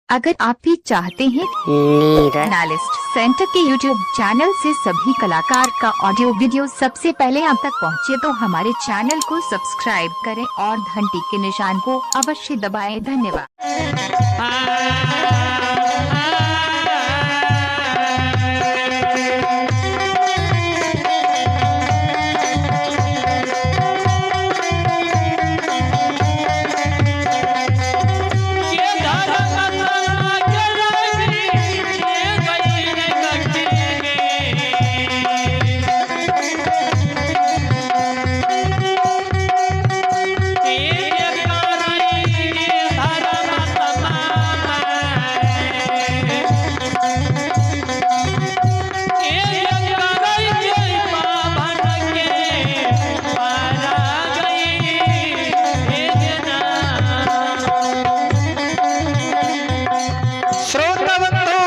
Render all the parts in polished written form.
अगर आप भी चाहते हैं नीरज एनालिस्ट सेंटर के YouTube channel से सभी कलाकार का ऑडियो वीडियो सबसे पहले आप तक पहुंचे तो हमारे चैनल को सब्सक्राइब करें और घंटी के निशान को अवश्य दबाएं। धन्यवाद। श्रोता बंधु,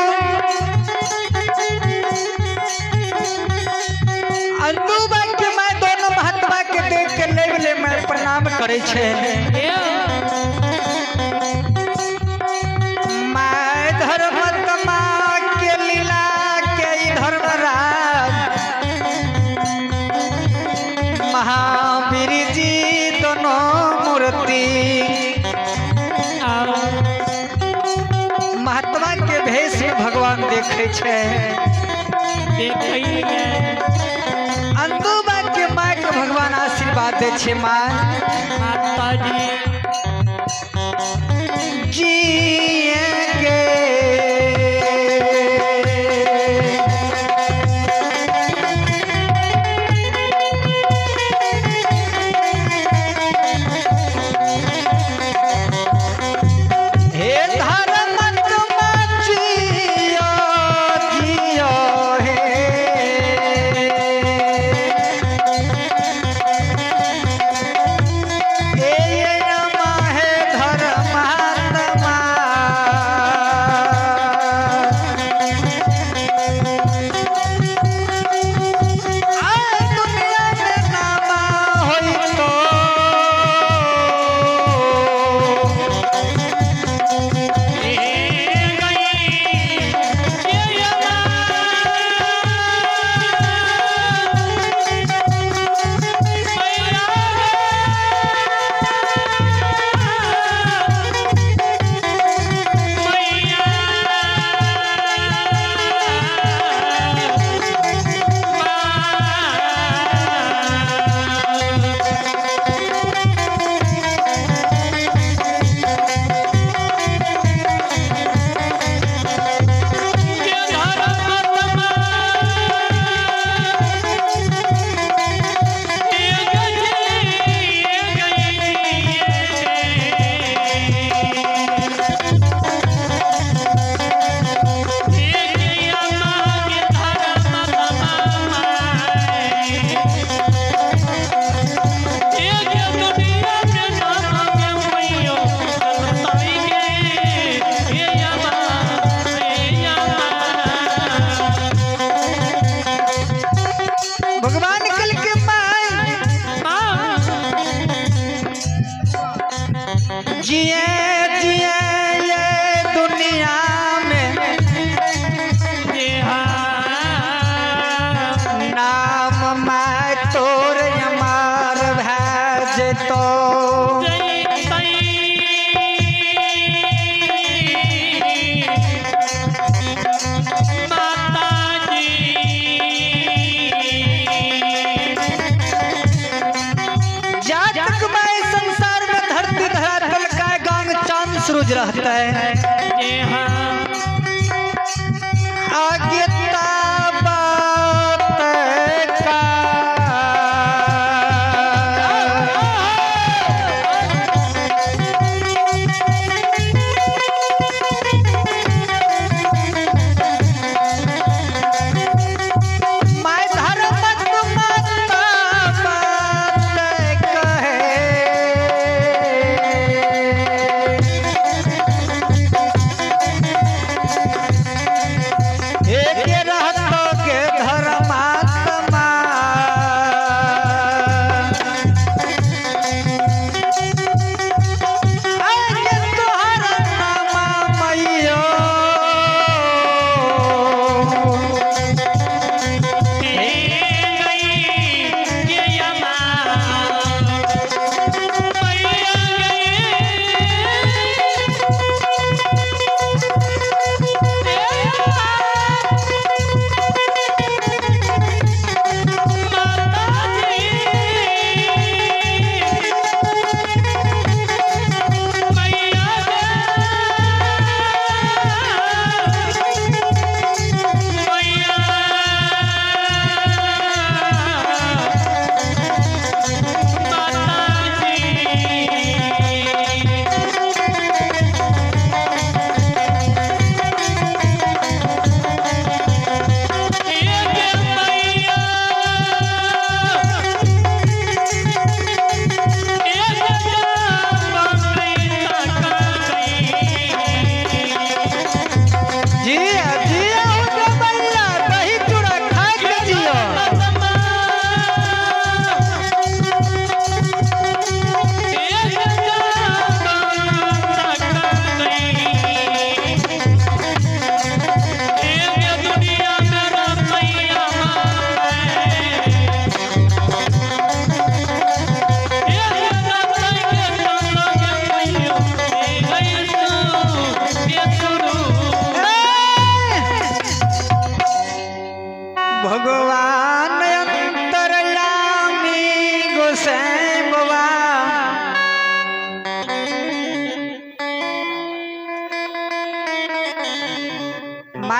अंदू के मैं दोनों महात्मा के देख के लेवले मैं प्रणाम करे छे। मैं धर्मात्मा के लीला के धर्मराज महावीर जी दोनों मूर्ति महात्मा के भेष में भगवान देखे छे। अंदूबा के माँ के भगवान आशीर्वाद दे छे। माँ जिएंगे हे धर्मात्मा जियो जियो हे, हे नमा हे धर्मात्मा। आ दुनिया में नामा होई तो भगवान कल के माय जिए जिए ये दुनिया में नाम my तोर अमार भै जतो। जातक my संसार में धरती धरातल का गांग चांद सूरज रहता है। आगे बात का मैं धर्मात्मा बात कहे, एक रहता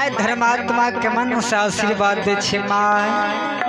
My धर्मात्मा के मन से आशीर्वाद दे छे my.